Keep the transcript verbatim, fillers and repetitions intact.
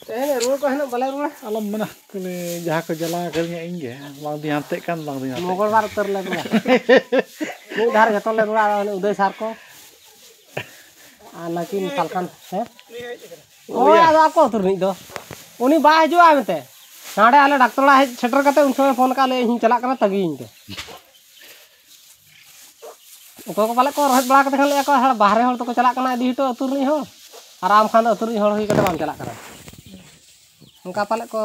ᱛᱮᱦᱮᱧ ᱨᱩᱣᱟᱹᱲ ᱠᱚ ᱦᱤᱞᱳᱜ ᱵᱟᱞᱮ ᱨᱩᱣᱟᱹᱲᱟ᱾ ᱟᱞᱚᱢ ᱢᱮᱱᱟ, ᱠᱷᱟᱹᱞᱤ ᱡᱟᱦᱟᱸ ᱠᱚ ᱡᱟᱞᱟ ᱟᱠᱟᱫᱤᱧᱟ ᱤᱧ ᱜᱮ, ᱵᱟᱝ ᱫᱩᱧ ᱦᱟᱱᱛᱮᱜ ᱠᱟᱱ, ᱵᱟᱝ ᱫᱩᱧ ᱦᱟᱱᱛᱮᱜ ᱢᱚᱝᱜᱚᱞ ᱵᱟᱨ ᱩᱛᱟᱹᱨ ᱞᱮ ᱨᱩᱣᱟᱹᱲᱟ᱾ ᱢᱤᱫ ᱫᱷᱟᱣ ᱨᱮ ᱡᱚᱛᱚ ᱞᱮ ᱨᱩᱣᱟᱹᱲᱟ, ᱩᱱᱤ ᱩᱫᱚᱭ ᱥᱟᱨ ᱠᱚ ᱟᱨ ᱱᱟᱹᱠᱤᱱ ᱥᱟᱞᱠᱷᱟᱱ, ᱦᱮᱸ? ᱳᱭ, ᱟᱫᱚ ᱟᱠᱚ ᱟᱹᱛᱩ ᱨᱤᱱᱤᱡ ᱫᱚ, ᱩᱱᱤ ᱵᱟᱭ ᱦᱤᱡᱩᱜᱼᱟ ᱢᱮᱱᱛᱮ᱾ ᱱᱟᱰᱮ ᱟᱞᱮ ᱰᱟᱠᱛᱚᱨ ᱚᱲᱟᱜ ᱦᱮᱡ ᱥᱮᱴᱮᱨ ᱠᱟᱛᱮ ᱩᱱ ᱥᱚᱢᱚᱭ ᱯᱷᱳᱱ ᱠᱟᱜ ᱞᱮ, "ᱤᱧ ᱪᱟᱞᱟᱜ ᱠᱟᱱᱟ, ᱛᱟᱹᱜᱤᱭᱤᱧ ᱯᱮ᱾" ᱚᱠᱚᱭ ᱠᱚ ᱯᱟᱞᱮ ᱠᱚ ᱨᱚᱦᱮᱫ ᱵᱟᱲᱟ ᱠᱟᱛᱮ ᱠᱷᱟᱱ ᱞᱟᱹᱭᱟ ᱠᱚ, "ᱦᱟᱲ, ᱵᱟᱦᱨᱮ ᱦᱚᱲ ᱫᱚᱠᱚ ᱪᱟᱞᱟᱜ ᱠᱟᱱᱟ ᱤᱫᱤ ᱦᱚᱴᱚ ᱟᱹᱛᱩ ᱨᱤᱱᱤᱡ ᱦᱚᱸ, ᱟᱨ ᱟᱢ ᱠᱷᱟᱱ ᱫᱚ ᱟᱹᱛᱩ ᱨᱤᱱᱤᱡ ᱦᱚᱲ ᱦᱩᱭ ᱠᱟᱛᱮ ᱵᱟᱢ ᱪᱟᱞᱟᱜ ᱠᱟᱱᱟ᱾" ᱚᱱᱠᱟ ᱯᱟᱞᱮ ᱠᱚ